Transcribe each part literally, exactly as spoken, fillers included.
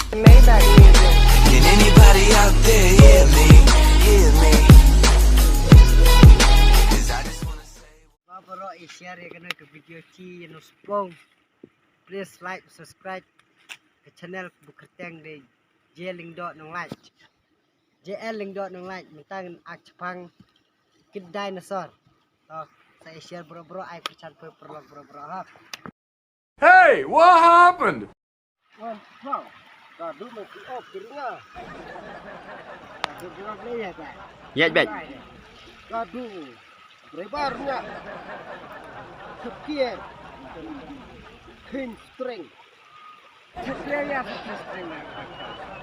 Maybach music. Can anybody out there hear me? Hear me? 'Cause I just wanna say, ba baroh i share ïa kane ka video chi ïa u spong. Please like, subscribe ka channel ba kyrteng de J Lyngdoh Nonglait. J L Lyngdoh Nonglait, mynta ngan ak chapang kit dinosaur. To, sa i share baroh baroh, ai pyrchan pyrlok baroh baroh ha. Hey, what happened? Wan, wow. Ka du me ki op ki ringa. Ka du ki op le ya ta. Ya, bet. Ka du. Driver nya. Sekian. King string. Sekian ya, sekian string.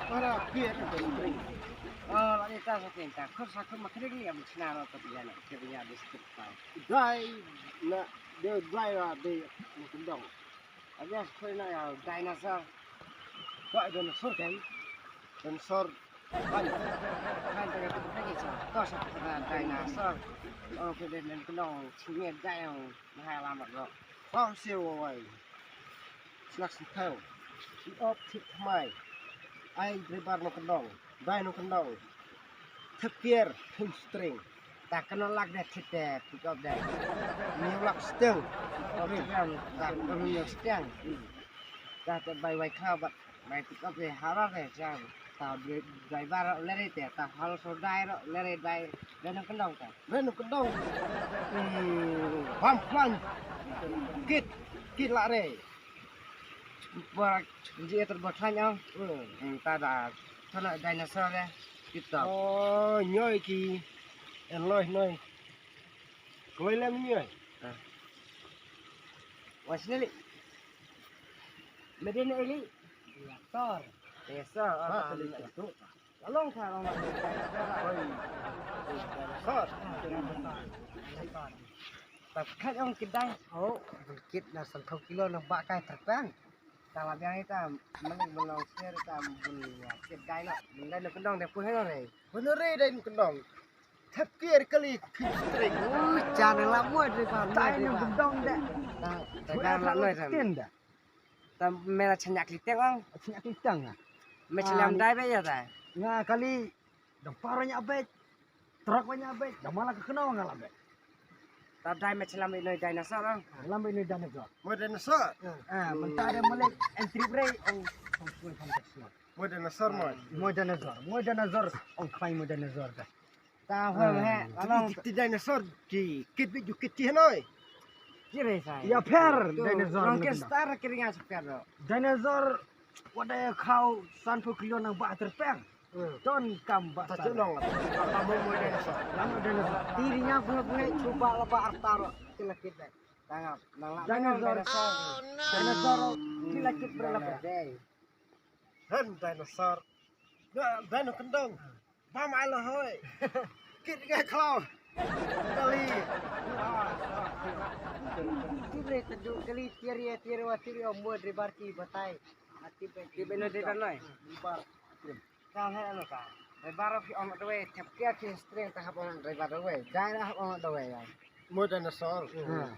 Para kian string. Oh, lagi ka sekian ta. Kor sa kor makrik ni am chna ro ko dia na. Kir ya di skit ta. Dai na, de dai la de kendong. Abia khoi na ya dinosaur. Ba dinosaur kan? Dinosaur kan. Kan ta ya tu kan ya sa. To sa ta dinosaur. Oh, ke de nen kendong. Chinge dai yang mahal amat lo. Kong siu wai. Snak sempeu. Ki op tip mai. Ai driver no kendong. Dai no kendong. Thep kier, thep string. Ta kano lak de thep de pick up de. Ni lak steng. Pick up de ta kano ni steng. Ta te bai wai kha bat bai pick up de hara de jam. Ta dri-, driver ro lere te ta hal so dai ro lere dai de no kendong ta. De no kendong. Hmm, bam plan. Kit, kit la re. Ba ji ter ba thlan ong. Hmm, ta da thana dinosaur de. Kit ta. Oh, nyoi ki. En loi noi. Koi lem nyoi. Ah. Wasneli. Medin eli. Ya, tor. Ya, sir. Ah, ah, kali ah. Itu. Long kha long. Oi. Tor. Tor. Tor. Tor. Kat ong kidai. Oh, kit na san kilo na ba kai terpang. Ta la biang ita, mani belong sir ta bun ya, kit dai na. Bun dai na kendong de pun heno re. Bun re dai na kendong. Thep kier kali ki string. Ui, jan la mo de ba. Dai na kendong de. Ta, ta kan la noi ta. Tin da. Ta mela chanyak liteng ong. Chanyak liteng ah. Me chelam dai be ya ta. Nga kali dang paro nya be. Trok ba nya be. Dang mala ka kno nga la be. Ta dai me chelam ino dinosaur ong. Lam ino dinosaur. Mo dinosaur. Ah, mynta de malik entry break ong. Mo dinosaur mo. Mo dinosaur. Mo dinosaur. Ong khlai mo dinosaur da. Ta hoi he, along ti dinosaur ti kit bi ju kit ti noi. Kire sai. Ya pher dinosaur. Long ke star kiringa sper do. Dinosaur wada ya khau san phew kilo nang ba ter peng. Ton kam ba ta chelong. Amo mo dinosaur. Amo dinosaur. Tirinya bunga bunga chuba la ba artaro kila kit dai. Tangap nang la dinosaur. Dinosaur kila kit berlapar dai. Hen dinosaur. Dino kendong. Bam ai la hoi. Kit ga khlaw. Kali. Tip re tedu kali tiar ya tiar wa tiar ya mo driver ki batai. Tip re tip re no driver noi. Driver. Kal hai ano ka. Driver of on the way. Tap kia ki string ta hap on driver the way. Dai hap on the way ya. Mo dinosaur.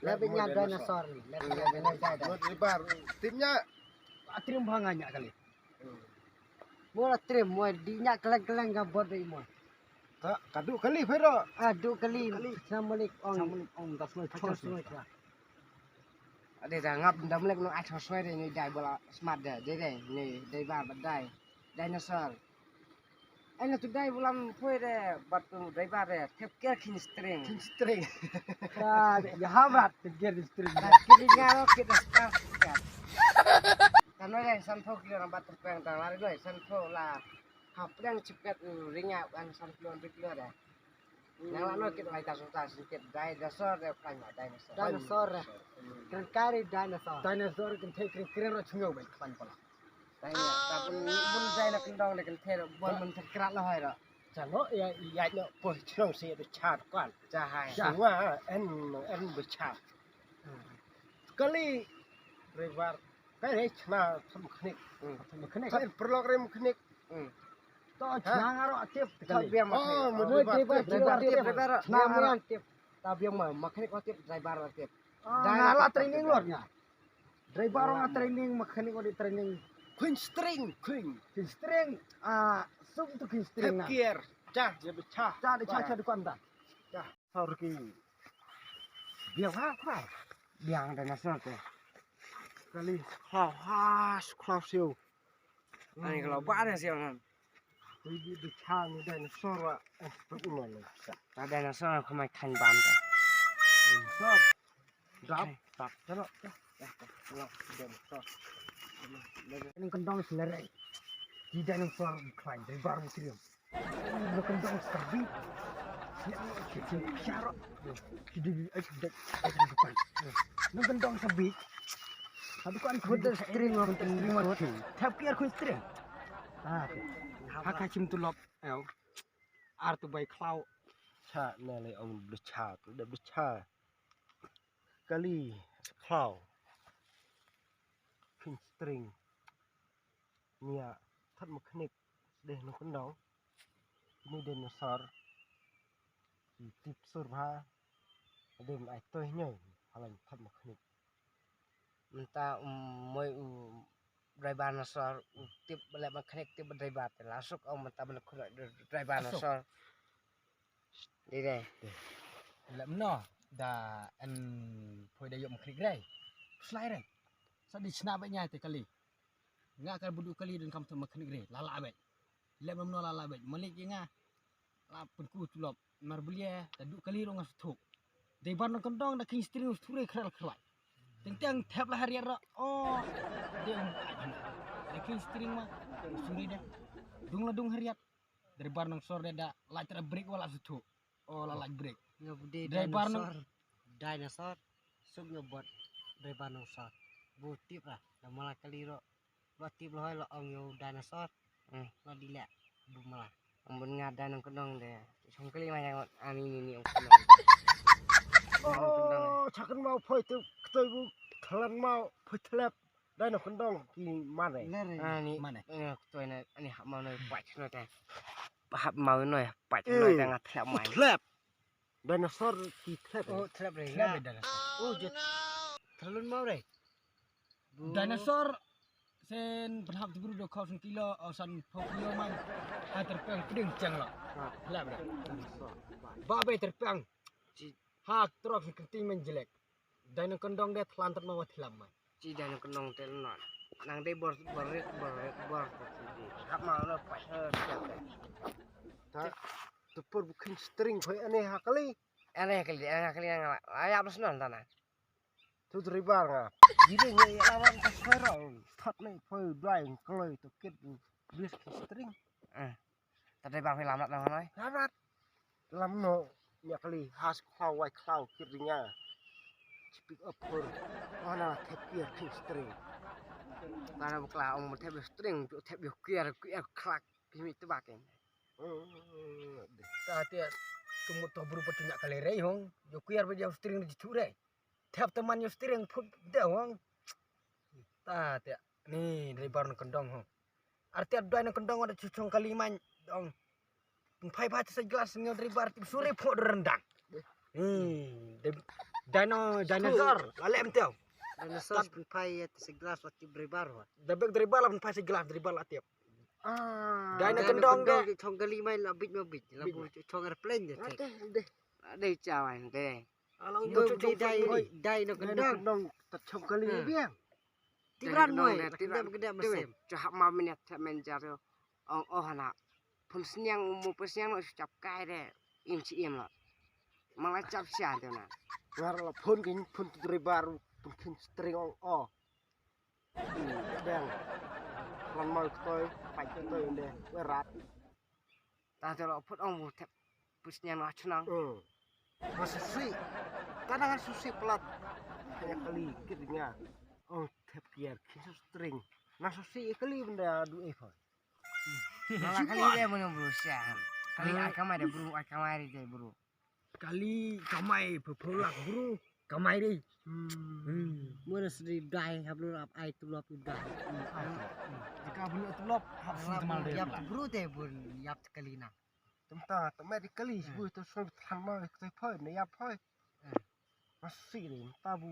Lebih nya dinosaur ni. Lebih nya dinosaur. Mo driver. Tip nya. Atrim bhanga nya kali. Mo la trim mo di nya keleng keleng ga bot dei mo. Ka ka du kali phero. A du kali. Assalamualaikum. Assalamualaikum. Ka soi chos mo. Ade da ngap dam lek no a chos soi de ni dai bola smart de de de ni dai ba ba dai. Dinosaur. Ai na tu dai bola phoi de bat tu dai ba de thep ker kin string. Kin string. Ka ya ha brat thep ker string. Ka kiri ngaro kita spas. Kan noi dai san pho kilo nang bat terpeng tang lari noi san pho la. Hap dang chipet ringa kan san pho ringa da. Nang la noi kit lai ta sota sin kit dinosaur de kan dinosaur. Dinosaur. Kan kari dinosaur. Dinosaur kan thei kring kring ro chungo bai kan pala. Dinosaur ta pun mun dai na kendong de kan thei ro bon mun thei krat la hai ro. Chalo ya ya no po chungo se de chat kan. Cha hai. Chungo en en be chat. Kali river. Kai re chna tham khnik. Tham khnik. Kai perlok re khnik. To chna ngaro atip. Ta biang ma. Oh, mo dei ba atip. Chna ngaro atip. Ta biang ma makhanik atip driver atip. Nga la training lor nga. Driver nga training makhanik odi training. Khun string, khun. Khun string, ah, suk tu khun string na. Kier, cha, ya becha. Cha de cha cha dukan ta. Cha. Sor ki. Biang ha kwa. Biang dinosaur te. Kali khlaw ha, khlaw siu. Ani khlaw ba ne siu nan. Di di di cha ni dinosaur wa. Eh, tu umar ni. Ta dinosaur ko mai khan bam ta. Dinosaur. Dap, dap, dap, dap. Nang kendong selera. Di dinosaur khlain dari baru kirim. Nang kendong sabi. Nang kendong sabi. Satu kan kuda string of string of string. Tap kiar kun string. Ah. Haka chim tulop. Ayo. Ar tu bai khlaw. Cha na le ong blecha tu da blecha. Kali khlaw. Khun string. Nia that ma khnik deh nang kendong. Ni dinosaur. Tip sur bha. Dem ai toy nyoy. Halan that ma khnik. Mynta um moi u driver nosor u tip ba leh ma khnik tip ba driver te la suk ong mynta ban khun driver nosor. Di dei. Leh mno da en poi da yok ma khnik rei. Slai rei. Sa di chna ba nya te kali. Nga ka budu kali don kam ma khnik rei. Lala bek. Leh mno lala bek. Malik nga. La pynku tulop. Mar belia da du kali rong nga sthuk. Dei bar nang kendong da king string suri khrel khrwai. Teng teng thep la hariat ra. Oh. Dei um. Da king string ma. Suri deh. Dung la dung hariat. Dei bar nang sor deh da la tra break wala sthuk. Oh la la break. Nga bude dinosaur. Dinosaur. Suk nga bot dei bar nang sor. Bu tip ra. Da mala kali ro. Ba tip lo hoi lo ong yo dinosaur. Hmm. Lo di leh bu mala. Ong bun nga dai nang kendong de. Song kali ma yang ani ni ni ong kendong. Oh, chakan mau phoi tu ketoi bu thalan mau phoi thlep. Dai nang kendong ki mane. Ah ni. Mane. Ketoi na ani hap mau na pach no te. Hap mau no pach no te nga thlep mai. Thlep. Dinosaur ki thlep. Oh, thlep re. Thlep re dinosaur. Oh, je. Thlun mau re. Dinosaur sen pynhap tu bru do khaw san kilo, oh, san phew kilo man. Ha terpeng pding chang lo. Thlep re. Dinosaur. Ba be terpeng. Ha trok sen kenting men jelek. Dai nang kendong de thlan tat ma wa thlam ma. Chi dai nang kendong te non. Nang dei bor bor bor bor. Hap ma lo pa. Ta tu pur bukin string phoi ane hakali. Ane hakali ane hakali nang la yap snon tana. Tu driver nga. Jadi nga ya lawan ta sero. Thot ne phoi dai kloi tu kit bis string. Eh. Ta driver phoi lamlat nang noi. Lamlat. Lam no nya kali has khlaw wai khlaw kit ringa. Chipik up hur. Mana thep kiar thep string. Mana bukla ong thep string tu thep yo kiar kiar khlak kimi tebak em. Ta te kemut to bru patu nya kali rei hong. Yo kiar ba yo string di chu rei. Thep teman yo string phut de hong. Ta te ni driver nang kendong hong. Arti dai nang kendong ada chuchong kali man dong. Pynphai phai sa glass ngi driver tip suri phot rendang. Hmm, dai no dinosaur la lem teo. Dinosaur pynphai ya sa glass wa tip driver wa. Da bek driver la pynphai sa glass driver la tip. Ah. Dai nang kendong de. Chong kali man la bit ma bit la bu chong airplane de. Dei cha man de. Alang do chu dai dai nang kendong. Dai nang kendong ta chong kali biang. Tibran moi, kedem kedem masem. Chahap ma minit thep men jar yo. Ong oh na. Phun sniang mo phun sniang no chap kai de. Im chi im la. Mala chap sia de na. Ngar la phun kin phun tu driver phun kin string ong oh. Dang. Lan mau ktoi, pai ktoi de. Werat. Ta te lo phut ong bu thep pus nya no chnang. Hmm. Nga susi. Ta nang susi plat. Kaya kali kit nga. Ong thep kiar kin string. Nang susi kali benda du eh phoi. Nang kali de mano bro sya. Kali ai kamai de bro, ai kamai de bro. Kali kamai pepulak bro. Kamai dei. Hmm. Mura sdei dai hap lur ap ai tulop u dai. Jaka bun tulop hap sdei mal dei. Yap bru te bun yap kali na. Tumta to me di kali bu to so than ma to phoi ne yap phoi. Masi ni ta bu.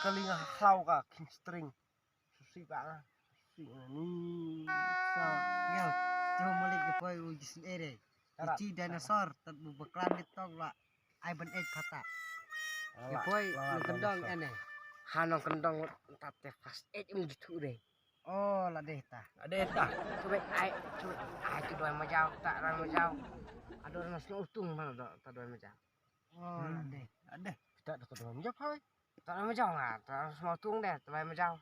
Kali nga hlau ka king string. Susi ba. Ni. So, yo, tu malik de poi u jisn ere. Iti dinosaur, tat bu baklan di tok la. Ai ban ek kata. Ye poi, nong kendong ene. Ha nong kendong tat te first aid im jitu de. Oh, la deh ta. La deh ta. Coba ai, coba ai tu doi majau, tak doi majau. Ada orang snow tung mana tak doi majau. Oh, la deh. La deh. Kita tak doi majau hai. Tak doi majau ah, tak snow tung deh, tak doi majau.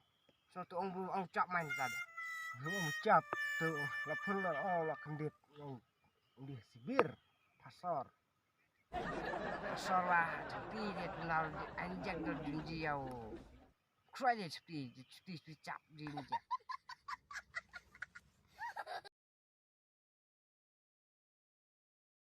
Snow tung bu ong cap main kita deh. Ong cap tu la pun la oh la kendit. Ong di Sibir, pasor. Pasor la tapi dia kenal di anjak tu junji yau. Kruai dia tapi, tapi tapi cap di anjak.